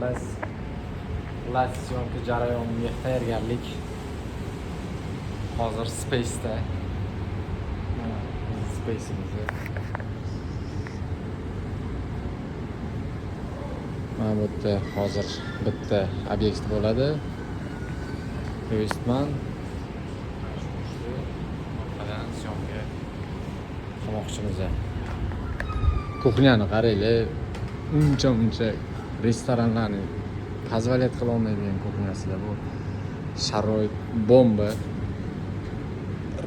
Biz xullas съёмка jarayoniga tayyorgarlik. Hozir Space'da. Mana bizni Space'imizni. Mana bu yerda hozir bitta obyekt bo'ladi. Westman. Shu orqadan съёмка qilmoqchimiz. Кухня ni qaranglar, uncha muncha restoranlarni позволять qila olmaydigan кухня sida bu sharoit bomba.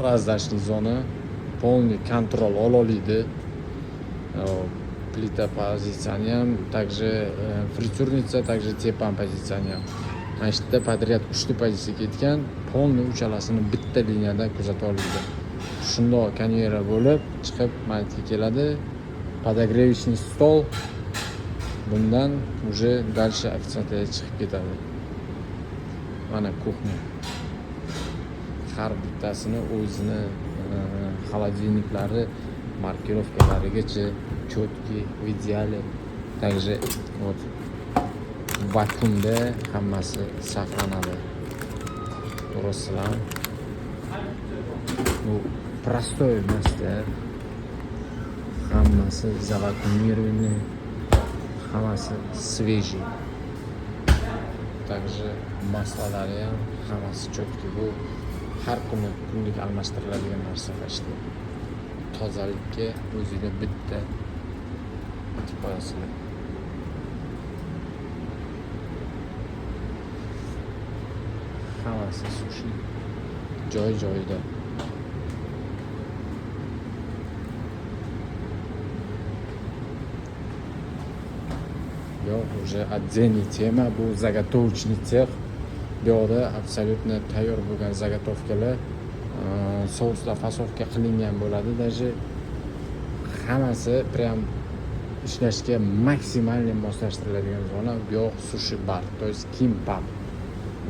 Раздаточный zona, полный контроль ola oladi. Plita pozitsiyani ham, также фритюрница, также tepan pozitsiyani ham. Mana shu yerda подряд uchta pozitsiya ketgan, полный uchalasini bitta liniyada kuzata oladi. Shundoq konveyer bo'lib chiqib mana bu yerga keladi. Подогревочный stol, bundan уже дальше ofitsiantlar chiqib ketadi. Mana кухня. Har bittasini o'zini холодильниклari, маркировка larigacha четкий, в идеале. Также вот vakuumda hammasi saqlanadi. Ko'rasizlar. Bu простой emasda. Hammasi завакуумированный, hammasi свежий. Также масла lari ham hammasi четкий. Bu har kuni kunlik almashtiriladigan narsa почти. Tozalikka o'ziga bitta bitib qo'yasizlar. Hammasi sushi joy joyida. Yo'q, уже отдельный тема, bu заготовочный цех. Bu yoqda абсолютно tayyor bo'lgan заготовка lar, souslar фасовка qilingan bo'ladi. Даже hammasi прям ishlashga максимальный moslashtiriladigan zona. Bu yoq sushi bar, то есть kimbap.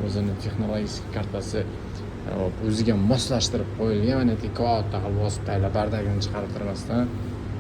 O'zini texnologik kartasi hop, o'ziga moslashtirib qo'yilgan. Mana yerga katta qilib bosib tayyorlab, бардак ini chiqarib turmasdan.